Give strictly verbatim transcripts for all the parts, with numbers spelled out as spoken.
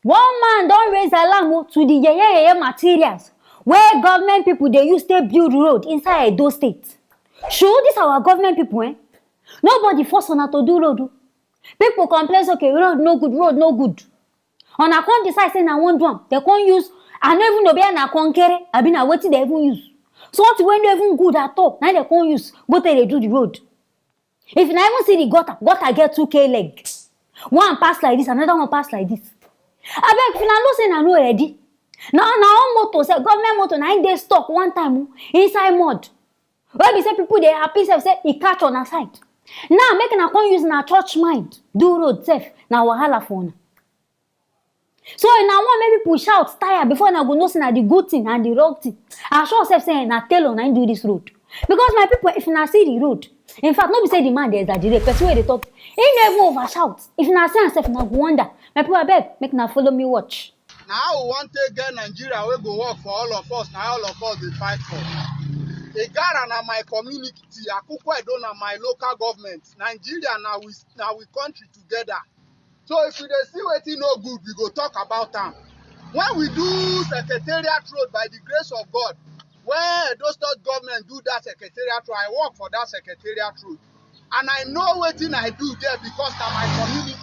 One man don raise alarm o to the yeye yeye materials wey government people dey use take build road inside Edo State. Sure, this our government people, eh? Nobody force una to do road o. People complain say, "Okay, road no good, road no good." Una come decide say na wan do am. They come use, I no even know be na konkere, abi na wetin they even use. Something wey no even good at all, na they come use go take dey do the road. If you na even see the gutter, gutter get two k leg. One pass like this, another one pass like this. Abeg, if una know say na no ready. Na na one motor sef, government motor, na im dey stuck one time o, inside mud. Wey be say people dey happy sef say e catch una side. Now make una come use una church mind do road sef, na wahala for una. So na one make people shout tire before una go know say na the good thing and the wrong thing. I sure sef say na tailor na im do this road. Because my people, if una see the road, in fact, no be say the man dey exaggerate, person wey dey talk, he no even over shout. If una see am sef, una go wonder. My people, abeg, make una follow me watch. Na how we wan take get Nigeria wey go work for all of us, na all of us dey fight for. Igara na my community, Akukwa Edo na my local government, Nigeria na we na we country together. So if we dey see wetin no good, we go talk about am. When we do Secretariat Road, by the grace of God, when Edo State government do that Secretariat Road, I work for that Secretariat Road. And I know wetin I do there because na my community.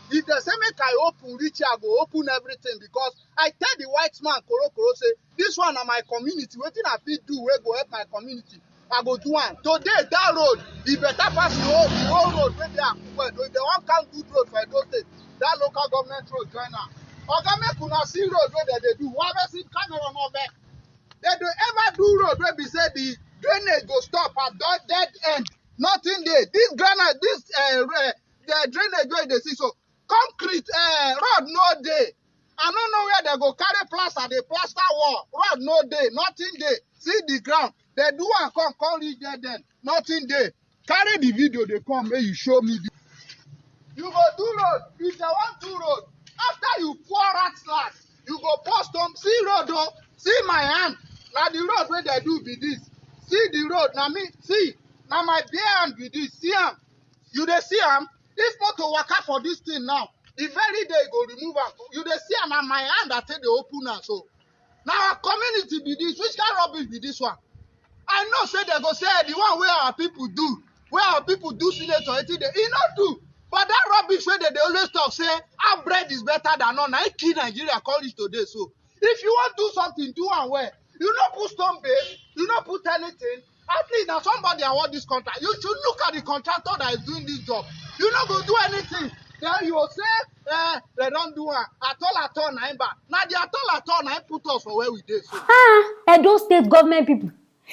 If they say make I open reach here, I go open everything because I tell the white man korokoro say, "This one na my community, wetin I fit do wey go help my community, I go do am." Today, that road e better pass the whole the whole road wey dey Akukwa Edo. If they wan count good road for Edo State, that local government road join am. Oga, make una see road wey dem dey do. Why person camera no vex? Dem dey ever do road wey be say the drainage go stop at that dead end. Nothing dey. This granite, this uh, uh, the drainage wey you dey see so, concrete uh, road no dey. I no know where dem go carry plaster dey plaster wall. Road no dey, nothing dey. See the ground. Dem do am come come reach there then, nothing dey. Carry the video dey come make you show me. The... You go do road. If dem wan do road, after you pour rat slash, you go pour stone. See road o, see my hand. Na the road wey dem do be this. See the road, na me, see, na my bare hand be this. See am? You dey see am? If motor waka for this thing now, the very day e go remove am. You dey see am, na my hand I take dey open am so. Na our community be this. Which kind rubbish be this one? I know say dem go say, "Eh, the one wey our people do, wey our people do senator, wetin dey," e no do. But that rubbish wey dem dey always talk say half bread is better than none, na im kill Nigeria come reach today so. If you wan do something, do am well. You no put stone base, you no put anything. At least na somebody award this contract. You should look at the contractor that is doing this job. You no go do anything. Then you go say, "Eh, dem don do am." At all, at all, na im bad. Na the at all, at all, na im put us for where we dey so. Ah, Edo State government people.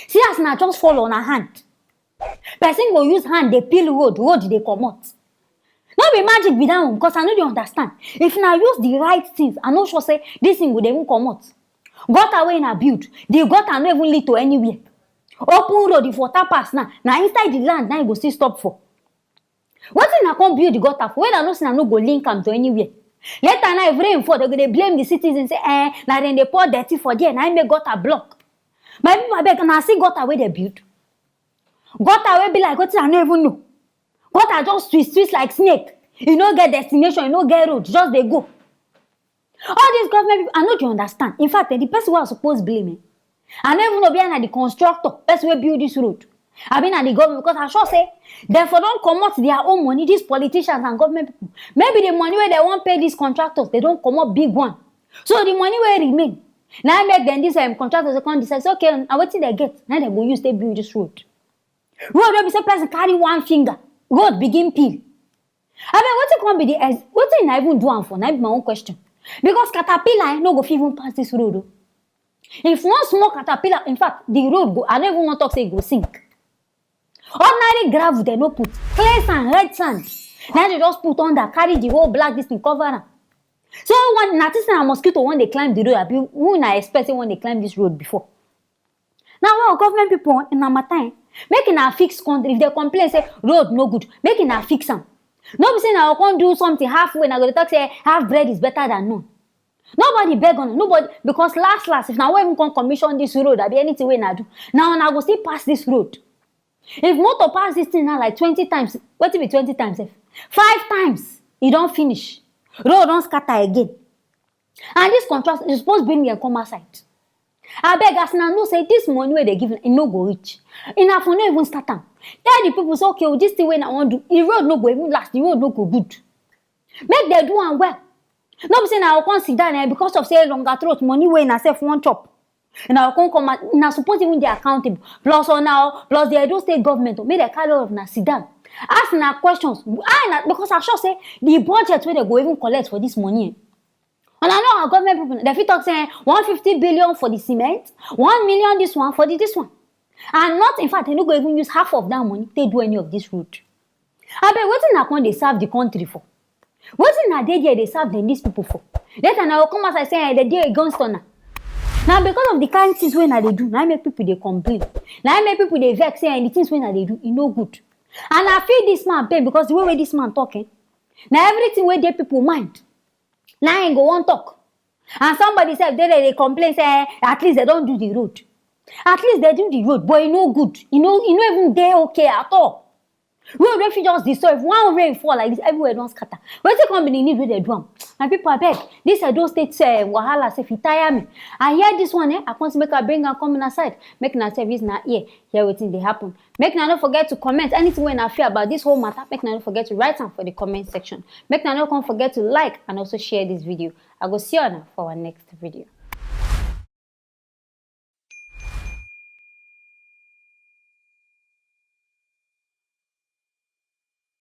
See as una just fall una hand. Person go use hand dey peel road, road dey comot. No be magic be that one, because I no dey understand. If una use the right things, I no sure say this thing go dey even comot. Gutter wey una build, the gutter no even lead to anywhere. Open road, if water pass now, na inside the land na e go still stop for. Wetin una come build the gutter for? Wey una know say una no go link am to anywhere. Later now, if rain fall, dem go dey blame the citizens say, "Eh, na dem dey pour dirty for there, na im make gutter block." My people, abeg, una see gutter wey dem build? Gutter wey be like wetin I no even know. Gutter just twist twist like snake. E no get destination, e no get road, just dey go. All these government people, I no dey understand. In fact, eh, the person wey I suppose blame, eh, I no even know be na the constructor, person wey build this road, abi na the government, because I sure say dem for don comot their own money, these politicians and government people. Maybe the money wey dem wan pay these contractors, dem don comot big one. So the money wey remain, na im make dem, these um, contractors, come decide say, "Okay, na wetin dem get, na dem go use take build this road." Road wey be say person carry one finger, road begin peel. Abeg, wetin come be the ex-, wetin una even do am for? Na be my own question. Because caterpillar, eh, no go fit even pass this road o. If one small caterpillar, in fact, the road go, I no even wan talk say e go sink. Ordinary gravel dem no put, clay sand, red sand, na dem just put under, carry the whole black this thing, cover am. So when una think say na mosquito wan dey climb the road, abi who una expect say wan dey climb this road before? Now, well, government people, una matter, eh? Make una fix country. If dem complain say road no good, make una fix am. No be say una go come do something halfway, una go dey talk say half bread is better than none. Nobody beg una, nobody, because last last, if una wan even come commission this road, abi anything wey una do, na una go still pass this road. If motor pass this thing now like twenty times, wetin be twenty times sef? Five times, e don finish. Road don scatter again. And this contract, you suppose bring them come outside. Abeg, as una know say this money wey dey give, e no go reach. Una for no even start am. Tell the people say, okay, oh, this thing wey una wan do, the road no go even last, the road no go good. Make dem do am well. No be say na come sit down eh, because of say longer throat money wey una sef wan chop. Una come come out, una suppose even dey accountable. Plus una, plus the Edo State government, oh, make dem carry all of una sit down. Ask una questions. Ah, na, because I sure say the budget wey dem go even collect for this money, eh, and I know our government people, dem fit talk say eh, one fifty billion for the cement, one million this one for the this one. And not, in fact, dem no go even use half of that money take do any of this road. Abeg, wetin una come dey serve the country for? Wetin una dey there dey serve dem, these people for? Later una go come outside say eh, dem dey against una. Na because of the kind things wey una dey do, na im make people dey complain. Na im make people dey vex say eh, the things wey una dey do, e no good. And I feel this man pain because the way wey this man talk, eh, na everything wey dey people mind, na im go wan talk. And somebody sef dey there dey complain say eh, at least dem don do the road. At least dem do the road, but e no good. E no, e no even dey okay at all. Road wey fit just destroy. If one rain fall like this, everywhere don scatter. Wetin come be the need wey dem do am? My people, abeg, this Edo State eh, wahala sef e tire me. I hear this one eh, I come say make I bring am come una side. Make una sef use una ear hear wetin dey happen. Make una no forget to comment anything wey una feel about this whole matter. Make una no forget to write am for the comment section. Make una no come forget to like and also share this video. I go see una for our next video.